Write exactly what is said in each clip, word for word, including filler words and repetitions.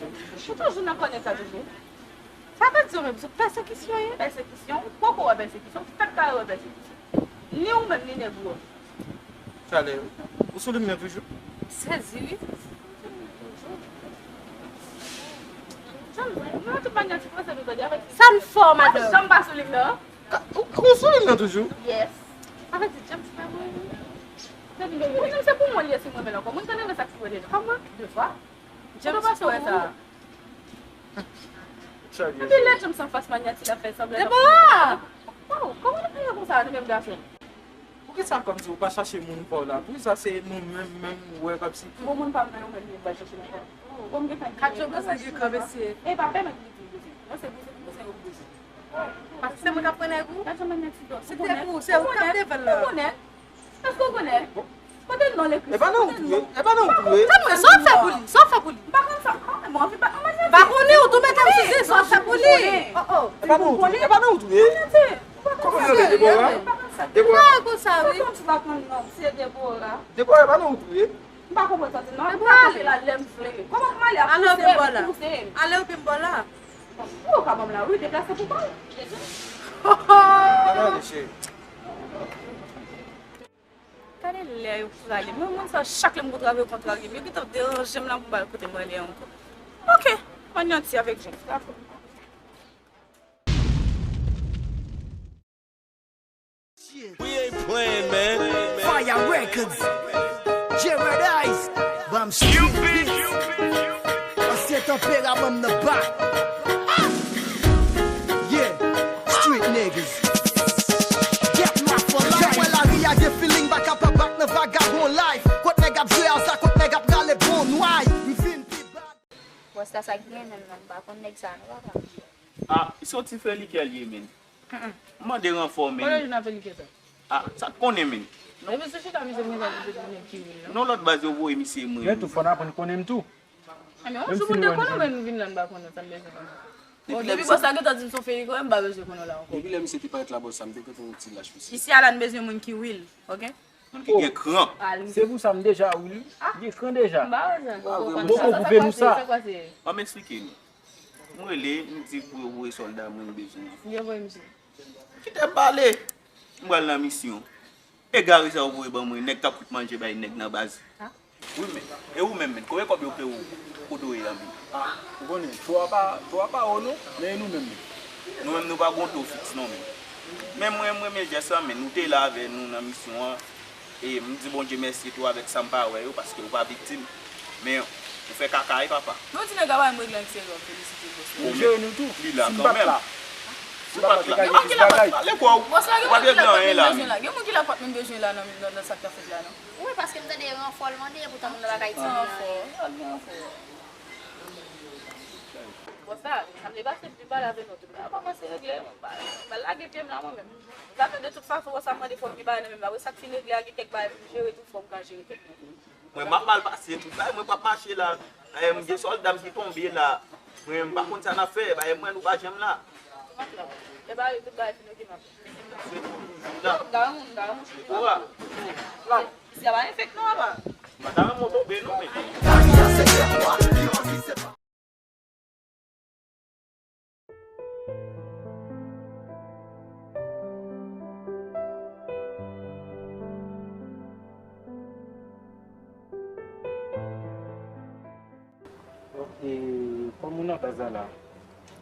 Ou toujou nan kònè sa toujou. Sa vle di ou menm sou pèsekisyon ye? Pèsekisyon? Ou poko wè pèsekisyon? Ou fèk ka wè pèsekisyon. Ni ou menm, ni nèg ou an. Talè, ou sou lim nan toujou? Sezi, wi. Janm, nan tout manyè ti franse nou tande avèk. Sa n fè w, madanm? Janm pa sou lim nan. Ka- Ou, ou sou lim nan toujou? Yes. Sa vle di James pa mwen. Ou di se pou mwen li ye si mwen renmen l ankò. Moun tande nan sa k sou rele. Kòman? De fwa. James pa mwen. Epi lè James anfas manyè ti la fè sanblan. Debora! Waw, kòman nou fè konsa nou menm gason? Poukisa kòmsi ou pa chache moun pa w la? Poukisa se nou menm, menm ou wè kòmsi. Bon, moun pa m nan yo menm li pral chache nan kò. Bon, m gen tan. Katyo bouzen gen kran mesye. E pa pèmèt li di bouzen. Non, se bouzen, bouzen yo bouzen. Paske se mwen k ap pran nèg ou. Katyo mwen ti dò. Se te pou, se ou k ap devan la. Ou konnen? Èske ou konnen? Kote non lekri? E pa nan ou tou ye. E pa nan ou tou ye. Tann mwen, sa w ap fè pou li? Sa w ap fè pou li? M pa konn sa. Mwen anvi pa. M pa konnen, ou tou mete m sou zen, sa w ap fè pou li? Oh, oh. E pa nan ou tou ye. E pa nan ou tou ye. Kòman yo rele Debora? Debora. Sa konsa, wi. Ou pa konn non, se Debora. Debora, e pa nan ou tou ye. M pa konprann sa, non. M ka kanpe la lè m vle. Kòman pou m ale ap pouse m, pouse m? Ale oubyen m bò la. Ou ka ban m la, wi, deplase pou kò w. Ann ale, cheri. Gade lè yo prale. Mwen, moun sa, chak lè m kontrarye, yo kontrarye m. Yo gentan deranje m la pou m al kote m prale ankò. Ok, m anyanti avèk Jeff. Dakò. We ain't playing, man. Fire Records. J Red Ice. Bam Street Beats. Ansyen tanperaman m nan bak. Yeah, street niggas. Get my for life. Wè lari a gen feeling, pa kapab bat nan vagabon life. Kot nèg ap jwe a sa, kot nèg ap rale bon nway. M vin pi bad. Bòs la, sa k gen menm non, m pa konn nèg sa non, papa. Ah, se yon ti felikè l ye, men. M mande ranfò, men. Konbyen jou n ap felikè sa? Ah, sa k konnen, men. Depi sou chita, misye mwen sa ki te konnen ki wi, non. Non, lòt baz yo voye misye mwen. Men tou, fò n aprann konnen m tou. Ah, men yon jou pou n te konnen, men nou vin la, n pa konnen sa n bezwen konnen. Bon, depi bòs la gentan di m se yon felikè, m pa bezwen konnen w la ankò. Depi lè misye te parèt la, bòs la, m te kontan yon ti lach misye. Isi a la, n bezwen moun ki wi l, ok? Moun ki gen kran. Se pou sa m deja wi l. Gen kran deja. M pa bezwen. Bon, bon, koupe nou sa. Ban m eksplike nou. M rele, m di pou yo voye sòlda mwen, m bezwen. Yo voye misye. Kite m pale. M pral nan misyon. Egare sa yo voye ban mwen, nèg k ap kout manje bay nèg nan baz. Wi, men. E ou menm, men. Konbyen kòb yo peye w kote w ye a, men? Ah, ou konnen, to a pa, to a pa wo non, men e nou menm, men. Nou menm, nou pa gon to fiks non, men. Men mwen, m renmen jès la, men. Nou te la avè nou nan misyon an. E m di Bondye mèsi tou avèk sa m pa wè yo, paske ou pa viktim. Men ou fè kaka wi, papa. Men w di nèg la pa menm regle an eksteryè, w felisite bòs la. Ou jere nou tou. Li la kanmenm. Si m pa t la. Si m pa t la. Gen moun ki la pa t pale kwa w. Bòs la, gen moun ki la pa t menm bezwen la. Gen moun ki la pa t menm bezwen la nan, nan, nan sa k t ap fèt la, non. Wi, paske m tande ranfò l mande, epoutan moun nan pa ka itilize anyen. Ranfò, ranfò. Bòs la, sa m te pase pou m pale avè nou tou. Sa kòmanse regle, mwen pa, mwen pa lage pye m la mwen menm. Sa fè de tout fason, bòs la mande fò m gen bagay nan men m. Apre sa k fin regle a, gen kèk bagay pou m jere tou, fò m ka jere kèk bagay. Mwen m ap mal pase tout bagay, mwen p ap mache la. Eh, m gen sòlda m ki tonbe la. Mwen m pa konn sa n ap fè, bagay mwen nou pa janm la. E bagay tout bagay fin oke m ap. Se pou toujou la. Debora. Isi a pa enfèk non, apa. M pa ta renmen w tonbe non, men. Bon, e kòm ou nan baz la la,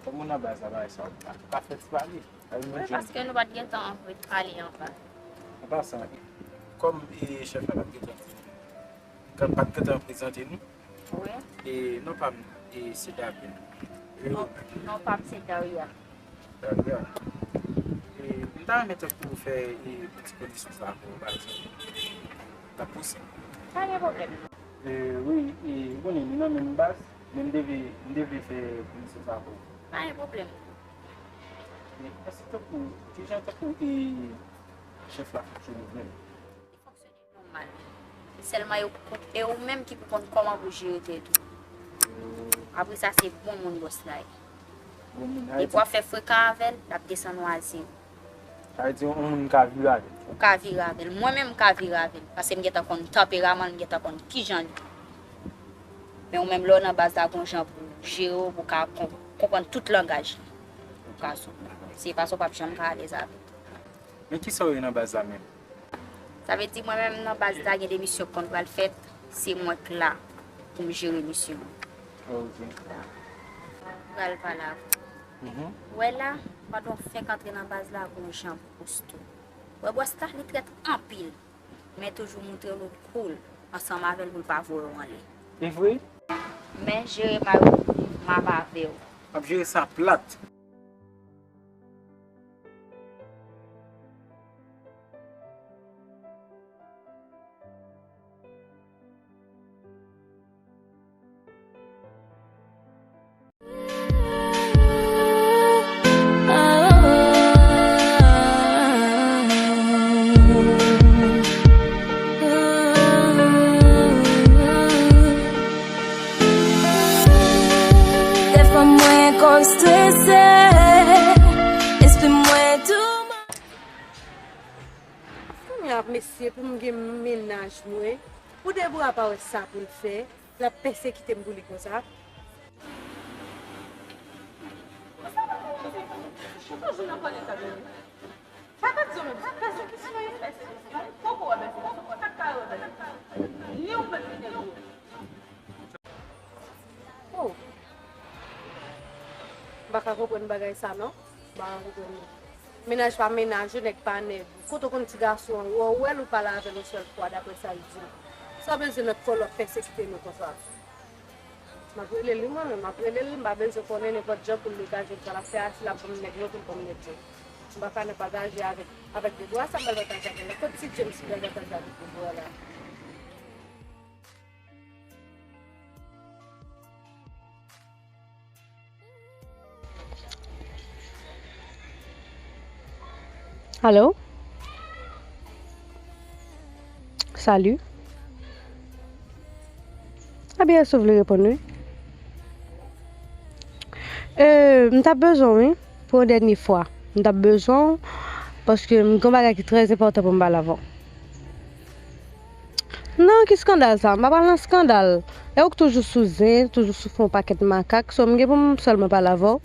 kòm ou nan baz la, bagay sa, ou pa, ou pa fè ti pale. Wi, paske nou pa t gen tan antre pale anba. An pasan, kòm e chèf la pa t gen tan di nou, pa t gen tan prezante nou, wi. E non pa m, e se David. E non, non pa m se Daria. Daria. E m ta renmen tankou ou fè e piti konesans la pou ou, pa egzanp. Sa posib? Pa gen pwoblèm. E wi, e ou konnen nou nan menm baz, men m devle, m devle fè konesans la pou ou. Pa gen pwoblèm. E èske tankou, kijan tankou e chèf la fonksyone menm? Li fonksyone nòmal. Sèlman e ou, e ou menm ki pou konn kòman pou jere tèt ou. Apre sa, se bon moun bòs la ye. Bon moun, depi w ap fè frekan avè l, l ap desann w a zewo. Sa vle di yon moun ka vire avè l. Ou ka vire avè l. Mwen menm, m ka vire avè l. Paske m gentan konn tanperaman l, m gentan konn kijan l ye. Men ou menm, lè w nan baz la, gon jan pou ou. jere w, pou w ka kon-, konprann tout langaj li. Pou w ka sou. Se pa sa w p ap janm ka alèz avè l. Men kisa w ye nan baz la menm? Sa vle di mwen menm nan baz la gen de misyon k konn pral fèt, se mwen k la pou m jere misyon an. Ok. Pral pale avè w. Mhm. Ou wè la, pandan w fenk antre nan baz la, gon jan pou poste w. Ou wè bòs la, li trèt anpil. Men toujou montre w cool ansanm avè l pou l pa voye w anlè. E vre? Men jere may ou, m ap avè w. M ap jere sa plat. Dèfwa mwen konn strese, lespri mwen tou. Kounye a, mesye, pou m gen mennaj mwen, pou Debora pa wè sa pou l fè, l ap pèsekite m pou li konsa. Sa vle di, menm, se pèsekisyon yo fè, se poko wè, men poko pa ka wè, men li ou menm li negwo. Oh. M pa ka konprann bagay sa, non. M pa ka konprann, non. Mennaj pa mennaj ou, nèg pa nèg ou. Kote w konn ti gason an, ou wè l, ou pale avè l yon sèl fwa, daprè sa l di m. Sa w bezwen nan kò l w ap pèsekite nou konsa? M ap rele li mwen menm, m ap rele li, m pa bezwen konnen nenpòt jan pou l degaje l, sa l ap fè a, si l ap ban m nèg mwen, pou l ban m nèg mwen. M pa ka nan pataje avèk, avèk Debora, sa m pral pataje avèk l la? Kot ti James ki pral pataje avèk Debora la? Alo? Salut. Ebyen, si w vle reponn, wi. Euh, m t ap bezwen w, wi, pou yon dènye fwa. M t ap bezwen w, paske m gen yon bagay ki trè enpòtan pou m pale avè w. Non, ki skandal sa? M pa pral nan skandal. E ou k toujou sou zen, toujou sou fè yon pakèt makak. So, m gen pou m sèlman pale avè w.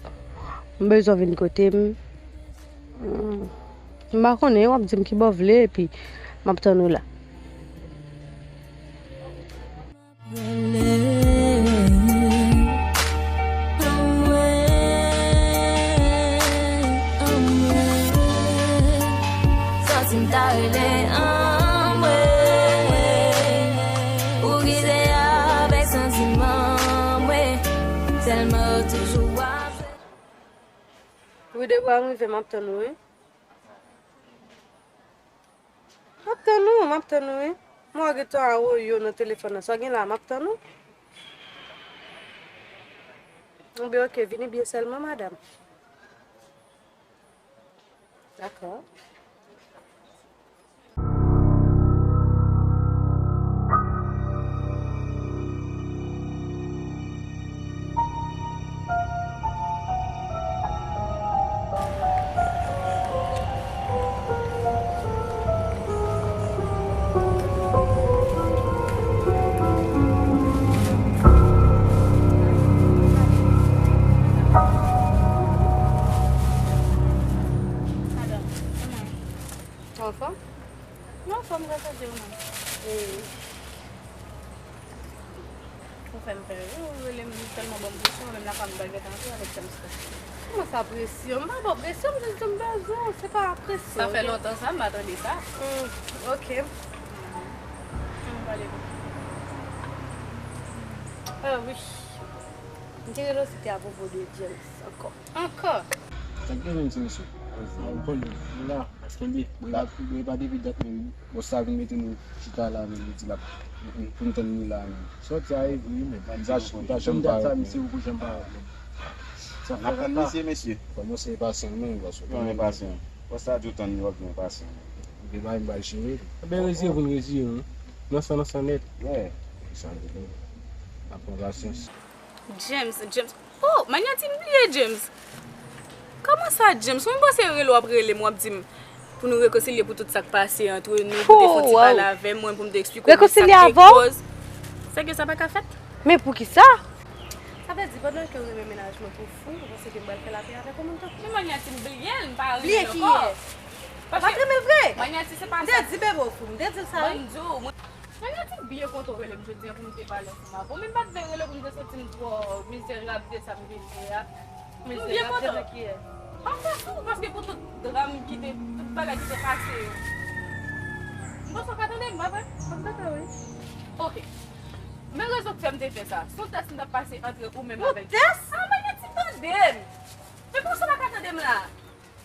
M bezwen w vin kote m. Hmm. M pa konnen, w ap di m ki bò w vle, epi m ap tann ou la. Rele anmwe, anmwe. Santi m ta rele anmwe. Ou rive avèk santiman mwen. Tèlman yo toujou ap. Wi, Debora, m rive, m ap tann ou, wi. M ap tann ou, m ap tann ou, wi. Mwen gentan awoyo nan telefòn nan. Sa w gen la, m ap tann ou. Bon, ben, ok, vini byen sèlman, madanm. Dakò. Ou anfòm? Mwen anfòm, gras a Dye, ou menm? Wi. Ou fè m pè wi, ou rele m tèlman ban m presyon, menm la fwa m ta gentan antre avèk James la. Kòman sa presyon? M pa ba w presyon, m jis di w m bezwen w, se pa presyon. Sa fè lontan sa, m pa tande sa. Hmm, ok. Ann pale. Ah wi. M te rele w, se te apwopo de James ankò. Ankò? Sa k gen menm ti mesye? Ou konn nou la, kenbe, nou la, nou pa depi dat menm. Bòs la vin mete nou chita la menm, li di l ap, pou n tann li la menm. Sòt sa e vre wi, men pa di sa, m pa janm pa dat sa, misye poko janm pa. N ap tann misye, mesye. Fò nou se enpasyan menm, paske nou enpasyan. Bòs la di w tann li, w ap vin enpasyan. Li bay m bay cheri. Ebyen, rezye pou n rezye, non. Nan san, nan san nèt. Yeah. Sa, n ap pran pasyans. James, James. Oh, manyati m bliye James. Kòman sa, James? Mwen panse rele w ap rele m, w ap di m pou nou rekonsilye pou tout sa k pase antre nou, pou te fè yon ti pale avè m, mwen pou m te eksplike w sa k te koz. Rekonsilye avè w? Sèke sa pa ka fèt. Men poukisa? Sa vle di, pandan ke w renmen mennaj mwen pou fou, ou panse ke m pral fè lapè avèk yon moun tankou? Men Magnati, m bliye l, m pa renmen l ankò. Bliye kiyès? Ou pa t renmen l vre? Magnati, se pa sa. M te di bebe w fou, m te di l sa wi. Ban m di w, mwen. Magnati, m byen kontan w rele m jodi a pou m te pale ansanm avè w, men m pa t vle rele w pou m te santi m twò mizerab de sa m vin fè a. M byen kontan. Pa fè sou ou, paske pou tout dram ki te, tout bagay ki te pase yo. M panse w ka tande m, pa vre? M ap tande w wi. Ok. Men rezon k fè m te fè sa, se yon tès m t ap pase antre ou menm avèk. Yon tès? Ah, Magnati, tande m! Men kòman w pa ka tande m la?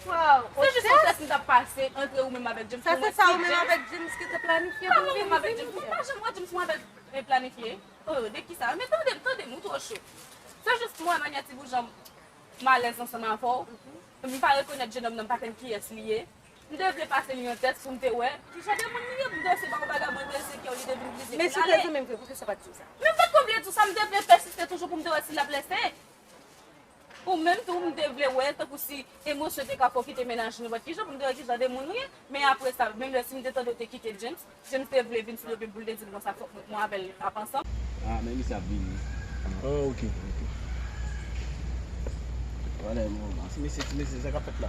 Waw, se jis yon tès m t ap pase antre ou menm avèk James. Sa se sa ou menm avèk James ki te planifye pou vin vizite? Mwen pa janm wè James mwen avèk planifye. Oh, de kisa? Men tande m, tande m, ou twò cho. Se jis mwen, Magnati, pou jan m alèz ansanm avè w. M pa rekonèt jennonm nan, m pa konn kiyès li ye. M te vle pase li yon tès pou m te wè kijan de moun li ye, pou m te wè se pa yon vagabon enpresye ke li te vin vizite. Men si w te zanmi m vre, poukisa w pa t di m sa? Men m pa t ko vle di w sa, m te vle pèsiste toujou pou m te wè si l ap lese. Ou menm tou, m te vle wè, tankou si emosyon te ka fè w kite mennaj ou nenpòt kijan, pou m te wè kijan de moun ou ye. Men apre sa, menm lè si m te tande w te kite James, James te vle vin sou do m pou l te di m konsa fòk mwen avè l ap ansanm. Ah, men misye ap vini. Oh, ok, ok. Wale, bon, ti mesye, ti mesye, sa k ap fèt la?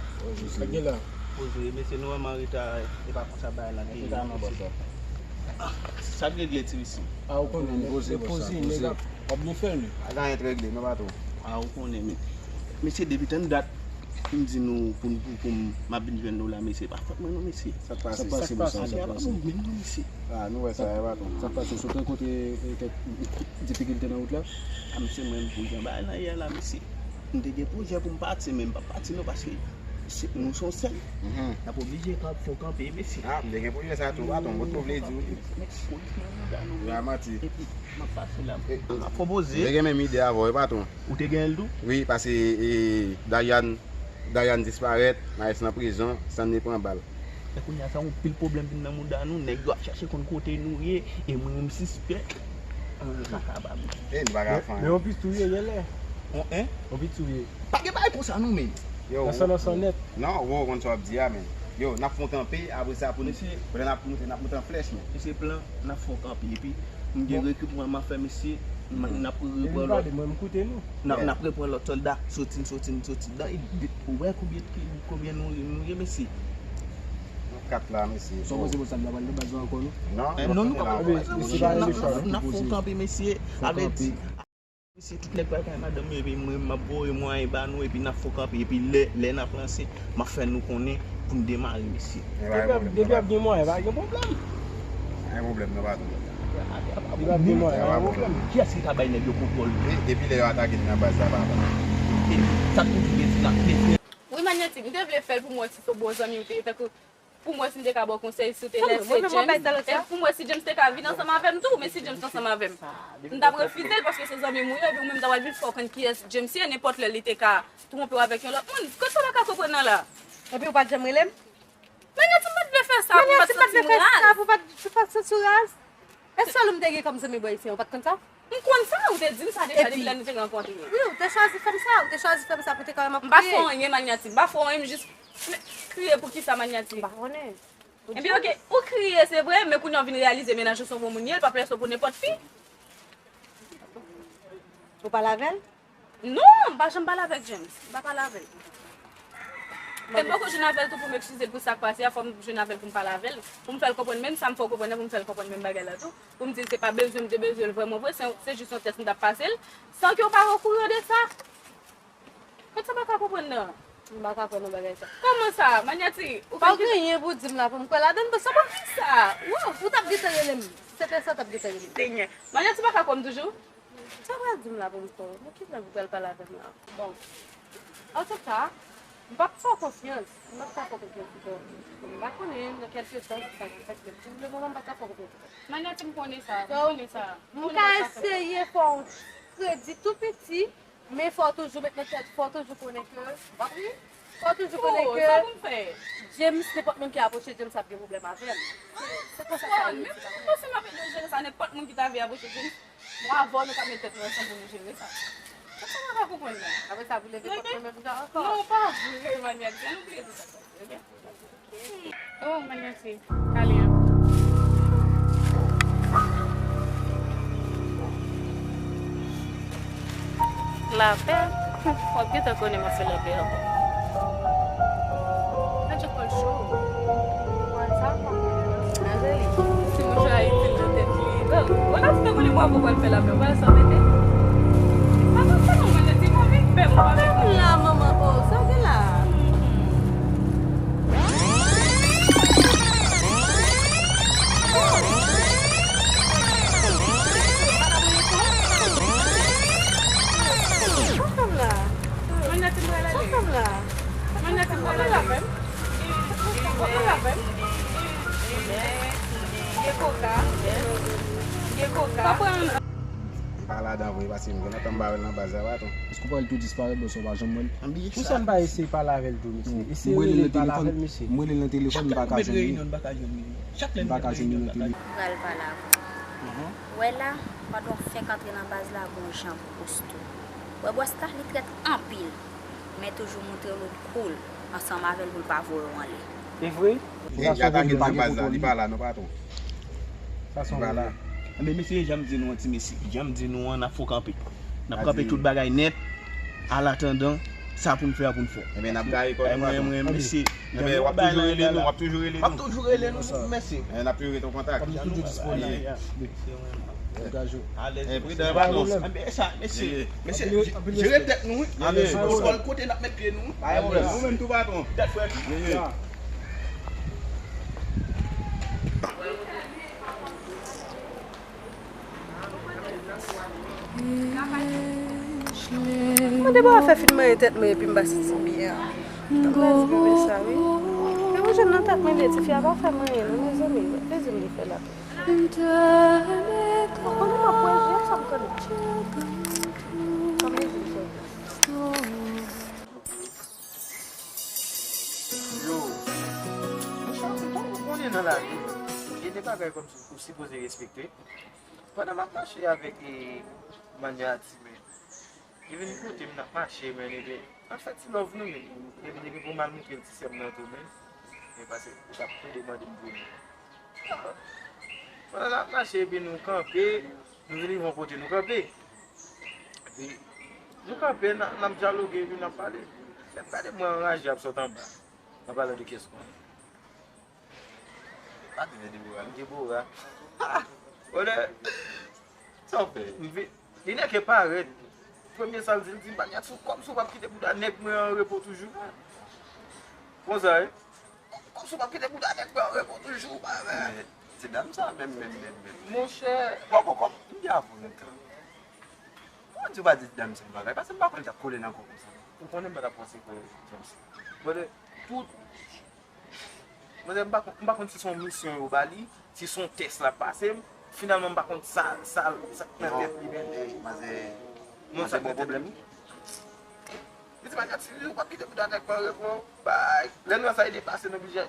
Sa k gen la? Poze, mesye, nou vrèman an reta, e pa konsa bagay la te ye. Sa k regle, ti mesye? Ah, ou konnen, poze, poze, nèg ap, w ap byen fè l. Pa gen anyen k regle, non, patwon. Ah, ou konnen, men. Mesye, depi tann dat, m di nou pou, pou, pou m, m ap vin jwenn nou la, mesye. Pa fòt mwen non, mesye. Sa k pase? Sa k pase, bòs? Sa k pase? Menm non, mesye. Ah, nou wè sa, e pa twò. Sa k pase? Sot rankontre kèk difikilte nan wout la? Ah, mesye, mwen menm pou jan bagay la ye a la, mesye. M te gen pwojè pou m pati, men m p ap pati non, paske se, nou se yon sèl. N ap oblije fè w kanpe, mesye. Ah, m te gen pwojè sa tou, patwon. Kot nou vle di w. Mesye, polis nan mouda nou. Yo a manti. Epi, m ap pase la. M ap pwopoze. M te gen menm ide avè w, e patwon. Ou te gen l tou? Wi, paske, e, Darian, Darian disparèt, Maes nan prizon, Stanley pran bal. E kounye a sa yon pil pwoblèm vin nan mouda nou, nèg yo ap chache konn kote nou ye, e mwen menm m sispèk. An, kaka ba m. E, nou pa ka fè anyen. Men yon pis tou ye, yè lè. On, en? Yon pis tou ye. Pa gen bagay konsa non, men. Yo, nan san nan san nèt. Non, wo, konn sa w ap di a, men. Yo, n ap fè yon kanpe, apre sa, pou nou, pou lè n ap moute, n ap moute an flèch, men. Mesye, plan, n ap fè yon kanpe, epi m gen rekritman m ap fè, mesye, n ap repran lòt. Mwen, m koute nou. N ap, n ap repran lòt sòlda, soti, soti, soti dan, e, ou wè konbyen, konbyen nou, nou ye, mesye? Nou kat la, mesye. Sa w panse bòs la pral nan baz la ankò, non? Non, non, nou pa pral nan baz la ankò, mesye. N ap, n ap fè yon kanpe, mesye, avèti. Mesye, tout nèg pral kay madanm yo, epi mwen, m ap voye mwayen ba nou, epi n ap fè yon kanpe, epi lè, lè n ap ranse, m ap fè nou konnen pou n demare, mesye. Depi ap, depi ap gen mwayen, pa gen pwoblèm. Pa gen pwoblèm, non, patwon. Depi ap gen mwayen, pa gen pwoblèm. Kiyès ki ka bay nèg yo kontwòl? E, depi lè yo atake n nan baz la, papa. E, sa k toujou gen ti la, mesye. Wi, Magnati, m te vle fè l pou m wè si se yon bon zanmi w te ye, tankou pou m wè si m te ka ba w konsèy, si w te lèse James. E pou m wè si James te ka vin ansanm avè m tou, men si James ansanm avè m, m t ap refize l paske se zanmi m ou ye, epi ou menm ta pral vin fè w konn kiyès James ye, nenpòt lè li te ka twonpe w avèk yon lòt moun. Kot sa w pa ka konprann nan la? Epi ou pa t janm rele m? Magnati, m pa t vle fè sa pou m pa t santi m raz. Pou pa t, pou pa t santi w raz? E sèl ou m te gen kòm zanmi bò isi an, ou pa t konn sa? M konn sa, ou te di m sa deja depi lè nou te rankontre. Wi, ou te chwazi fè m sa, ou te chwazi fè m sa pou te ka wè m ap kriye. M pa fè w anyen, Magnati, m pa fè w anyen, m jis kriye pou kisa, Magnati? M pa konnen. Ebyen, ok, ou kriye, se vre, men kounye a w vin reyalize mennaj ou se yon bon moun li ye, l p ap lèse w pou nenpòt fi. Ou pale avè l? Non, m pa janm pale avèk James. M pa pale avè l. E m poko jwenn avè l tou pou m eskize l pou sa k pase a, fò m jwenn avè l pou m pale avè l. Pou m fè l konprann menm sa m fè w konprann nan, pou m fè l konprann menm bagay la tou. Pou m di l se pa bezwen m te bezwen l vrèman vre, se, se jis yon tès m t ap pase l, san ke w pa okouran de sa. Kot sa pa ka konprann nan? M pa ka kwè nan bagay sa. Kòman sa, Magnati? Ou pa gen anyen pou di m la pou m kwè ladann, paske poukisa? Wow, ou t ap gentan rele m. Se te sa w t ap gentan rele m. Senyè. Magnati pa ka kwè m toujou? Sa w pral di m la pou m kwè w? Nan ki plan pou pral pale avè m la? Bon. Antouka, m p ap fè w konfyans. M p ap ka fè w konfyans ankò. M pa konnen nan kèlke sans sa ka fèt, men pou lemoman m pa ka fè w konfyans ankò. Magnati, m konnen sa. M konnen sa. M ka eseye fè w kredi tou piti, men fò w toujou met nan tèt, fò w toujou konnen ke, w ap ri? Fò w toujou konnen ke James, nenpòt moun ki apwoche James ap gen pwoblèm avè l. Se, se konsa sa ye. Men m panse m ap ede w jere sa, nenpòt moun ki ta vle apwoche James. Mwen avè w, nou ka met tèt nou ansanm pou nou jere sa. Sa, sa m pa ka konprann nan. Apre sa, vou leve kont mwen menm jan ankò. Non, pa vre, Magnati, ann oubliye tout sa, oke? Oh, Magnati, ale an. Afè, w ap gentan konnen m ap fè lòt de ankò. Sa djòl cho. Wè, sa pa. Anjeli. Ti mouchwa itil nan tèt li. Bon, w la ti tankou li mwa pou pral fè lapè, w pral sa mete. Sa pa fè non, mwen, ti mwa vin fè mwa avèk mwen. La, manman, oh, sa gen la. Sa fè m la? Mannyè ti m pral ale. Sa fè m la? Mannyè ti m pral ale. Sa fè m? Gen koka. Gen koka. M pa ladan vre, paske m gen lontan m pa wè l nan baz la, pa tou. Èske w pral tou disparèt, bò, sa w pa janm wè l? Poukisa m pa eseye pale avè l tou, mesye? Eseye rele l, pale avè l, mesye. M rele l nan telefòn, m pa ka jwenn li. M pa ka jwenn li nan telefòn. Pral pale avè w. Wè la, pandan w fenk antre nan baz la, gon jan pou poste w. Wè bòs la, li trèt anpil, men toujou montre w lot kou l ansanm avè l pou l pa voye w anlè. E vre? Li atake nan baz la, li pa la non, patwon. Li pa la. Enben, mesye, jan m di nou an, ti mesye, jan m di nou an, n ap fon kanpe. N ap kanpe tout bagay nèt, alatandan, sa pou n fè a pou n fè. Enben, n ap gaye kò nou, patwon. Mwen, mwen, mesye, enben, w ap toujou rele nou, w ap toujou rele nou. M ap toujou rele nou, mesye. N ap toujou ret an kontak. N ap toujou disponib. Enben, sa, mesye, mesye, jere tèt nou, wi. Alèz, nou pral kote n ap met pye nou. Pa gen pwoblèm. Ou menm tou, patwon. Tèt frèt. Mwen te ba fè fin manyen tèt mwen epi m pase ti byen an. Tanpri, bebe sa, wi. E mwen jwenn nan tèt mwen, de tifi a pa fè manyen, non, mezanmi. Bezwen li fè lapè. Ou konnen m ap wè je sa m tande. Sa m di, je. Yo, monchè, ou konnen nan lavi, gen de bagay kòmsi ou sipoze respekte. Pandan m ap mache avèk, e, Manyati, men, li vin kote m, n ap mache, men, epi, n ap fè ti love nou, men, epi depi pou m al moutre l ti sè m nan tou, men, men paske li t ap tou demande m pou li. Pandan n ap mache, epi nou kanpe, nou vin rive yon kote, nou kanpe. Epi, nou kanpe, n a, n ap dyaloge, epi n ap pale. Lè m gade, m wè anraje ap sot anba. An palan de kiyès ou konnen? Pa di men Debora, non. Debora. Olè, sa w fè? M vi-, li nèk e parèt. Premye sa l di, l di, "Manyati, kòmsi w p ap kite bouda nèg mwen an repo toujou." Konsa, wi. Kòmsi w p ap kite bouda nèg mwen an repo toujou, pa vre? Men, ti dam sa, menm, menm, menm, menm. Monchè. Bon, bon, kòm, m di avè w lontan. Kòman di w pa di ti dam sa yon bagay? Paske m pa konn li t ap kole nan kò konsa. Ou konnen m pa t ap panse ke James. Bon, de tout Manzè, m pa konn, m pa konn si se yon misyon yo ba li, si se yon tès l ap pase m. Finalman, m pa konn sa, sa, sa k nan tèt li menm. Ey, manzè, non, sa k nan tèt li. Li di, "Manyati, ou p ap kite bouda nèg mwen repo, bay." Lè nou wè sa, li depase, nou oblije.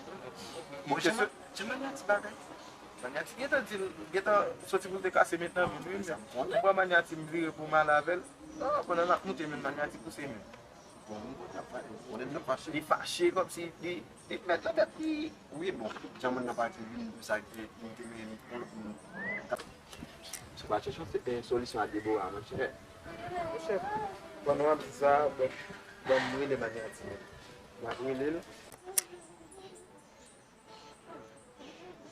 Bon, jan Manyati bagay. Manyati gentan di l, gentan soti pou l te kase met nan vin, wi. M pran Manyati, m vire pou m ale avè l. Non, pandan n ap moute, men Manyati pouse men. Bon, moun nan fache, moun nan fache. Li fache kòmsi li, li mèt nan tèt li. Wi, bon, jan moun nan pati vin, sa ki li te mennen pou l, pou l. Se pa chèche yon, eh, solisyon a Debora, monchè. Monchè, pandan w ap di sa, bon, bon, m rele Manyati. M ap rele l.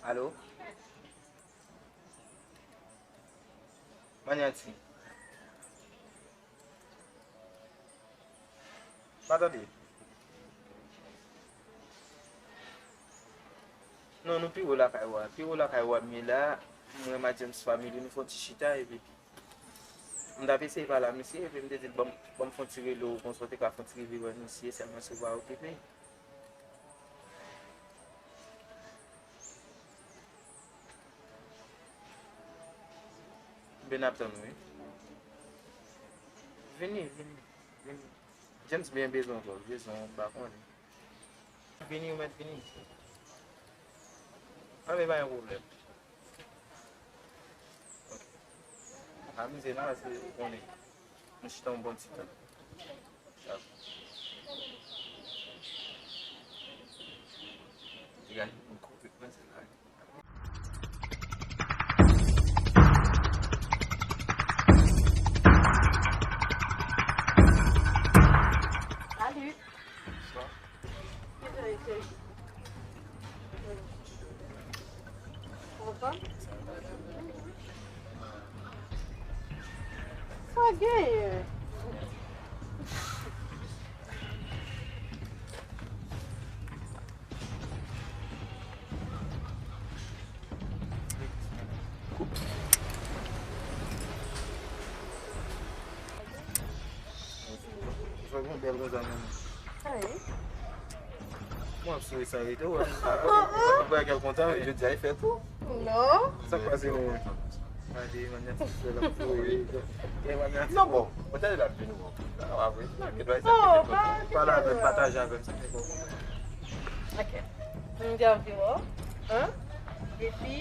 Alo? Manyati. Pa tande. Non, nou pi wo lakay ou a. Pi wo lakay ou a m ye la. Mwen, Madjenms Family, nou fè yon ti chita, epi m t ap eseye pale a misye, epi m te di l, "Ban m, ban m fè yon ti rele w, konsa w te ka fè yon ti rive wè misye, sèlman si w pa okipe." M byen ap tann ou, wi. Vini, vini, vini. James byen bezwen w twòp, bezwen w, m pa konnen. Vini, ou mèt vini. Anben, pa gen pwoblèm. Ok. Amize nou, paske ou konnen. Nou chita yon bon ti tan. Sa genyen? Ou fè bon bèl konsa menm. Wi. Mwen ap souri san rete, wè. Ou bagay kontan, jodi a, e fèt ou. Non. Sa k pase menm? Gade, mannyè ti frè l ap souri. Gen mannyè ti... Non, bon, mwen tande l ap vin, bon. Sa va vre. Non, gen dwa sa ki te kontan. Pale avè m, pataje avè m sa ki kontan. Ok. M te anvi wè w. Hein? Epi,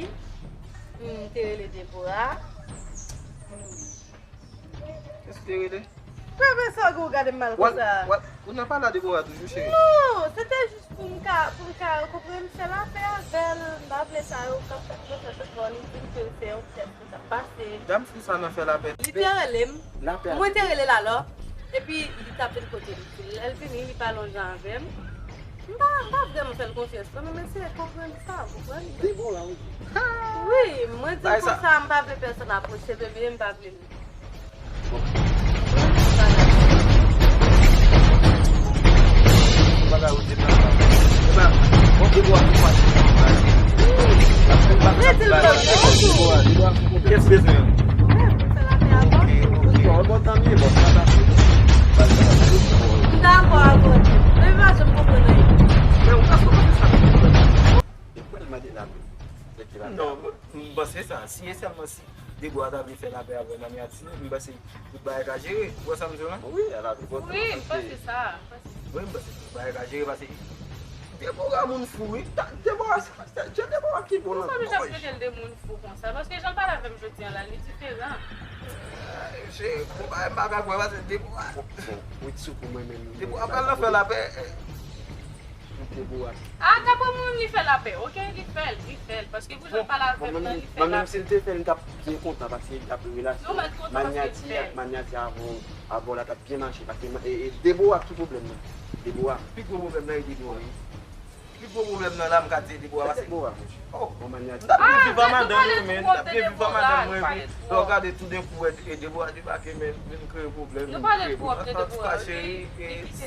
m te rele Deborah. Kiyès ki te rele? Kòman sa w gade m mal konsa? Ou nan pale a Deborah toujou, cheri? Non, se te jis pou m ka, pou m ka konprann, fè lapè avè l. M pa vle sa yo k ap fèt konsa tout bò, li di m ke se yon tès ki t ap pase. Dam fou sa nan fè lapè. Li te rele m. Lapè avè l. Mwen te rele l alò. Epi, li t ap vin kote m. Lè l vini, li pale yon jan avè m. M pa, m pa vrèman fè l konfyans non, men m eseye konprann sa, w konprann? Deborah, wi. Wi, mwen di l konsa, m pa vle pèsonn apwoche l, ebyen m pa vle l. Bagay ou di m nan. Epa, bon, Deborah tou fache. Rete l la. Kiyès bezwen an? Bon, bon, tan mye, bon, sa ta fè. M dakò avè w. Men m pa janm konprann anyen. Men ou pa konprann sa. E pou l mande lapè. Non, m panse sa. Si e sèlman si Deborah ta vle fè lapè avè Manyati, m panse tout bagay ka jere. Ou wè sa m di w la? Wi, m panse sa. Wi, m panse tout bagay ka jere paske Deborah moun fou, wi. Deborah, se Deborah ki bon nan tout bagay. Ou pa bezwen trete l de moun fou konsa, paske jan l pale avè m jodi a la, li diferan. Se bon bagay m pa ka kwè paske Deborah. Bon, bon, wi, sou pou mwen menm. Deborah pral nan fè lapè. Deborah. A, ta pran moun li fè lapè, ok? Li fè l, li fè l. Paske pou jan l pale avè m nan, li fè lapè. Mwen menm, si l te fè l, m t ap byen kontan, paske l ap relasyon Manyati ak Manyati avè w, avè w la t ap byen mache, paske e, e, Deborah ki pwoblèm nan. Deborah. Pi gwo pwoblèm nan e Deborah. Pi gwo pwoblèm nan la, m ka di Deborah, paske Deborah, monchè. Oh, m t ap byen viv a madanm mwen, men, m t ap byen viv a madanm mwen, men lè w gade toudenkou, wè, e Deborah debake, men vin kreye pwoblèm, vin kreye pwoblèm. Antouka, cheri, e si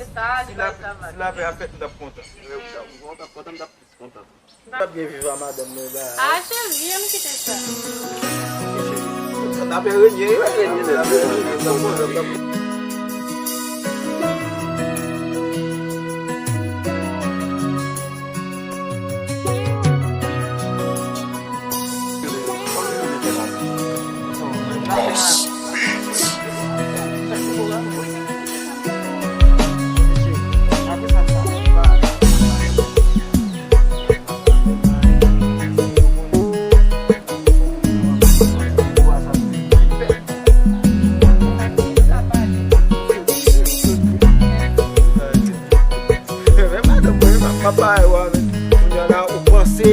lapè ap fèt, m t ap kontan. Mwen, m t ap kontan, m t ap plis kontan. M t ap byen viv a madanm mwen la. A, cheri, an nou kite sa. N ap renye, wi, renye, renye, renye. Boss Beat. Men madanm mwen, m ap pale w avè l. Kounye a la, ou panse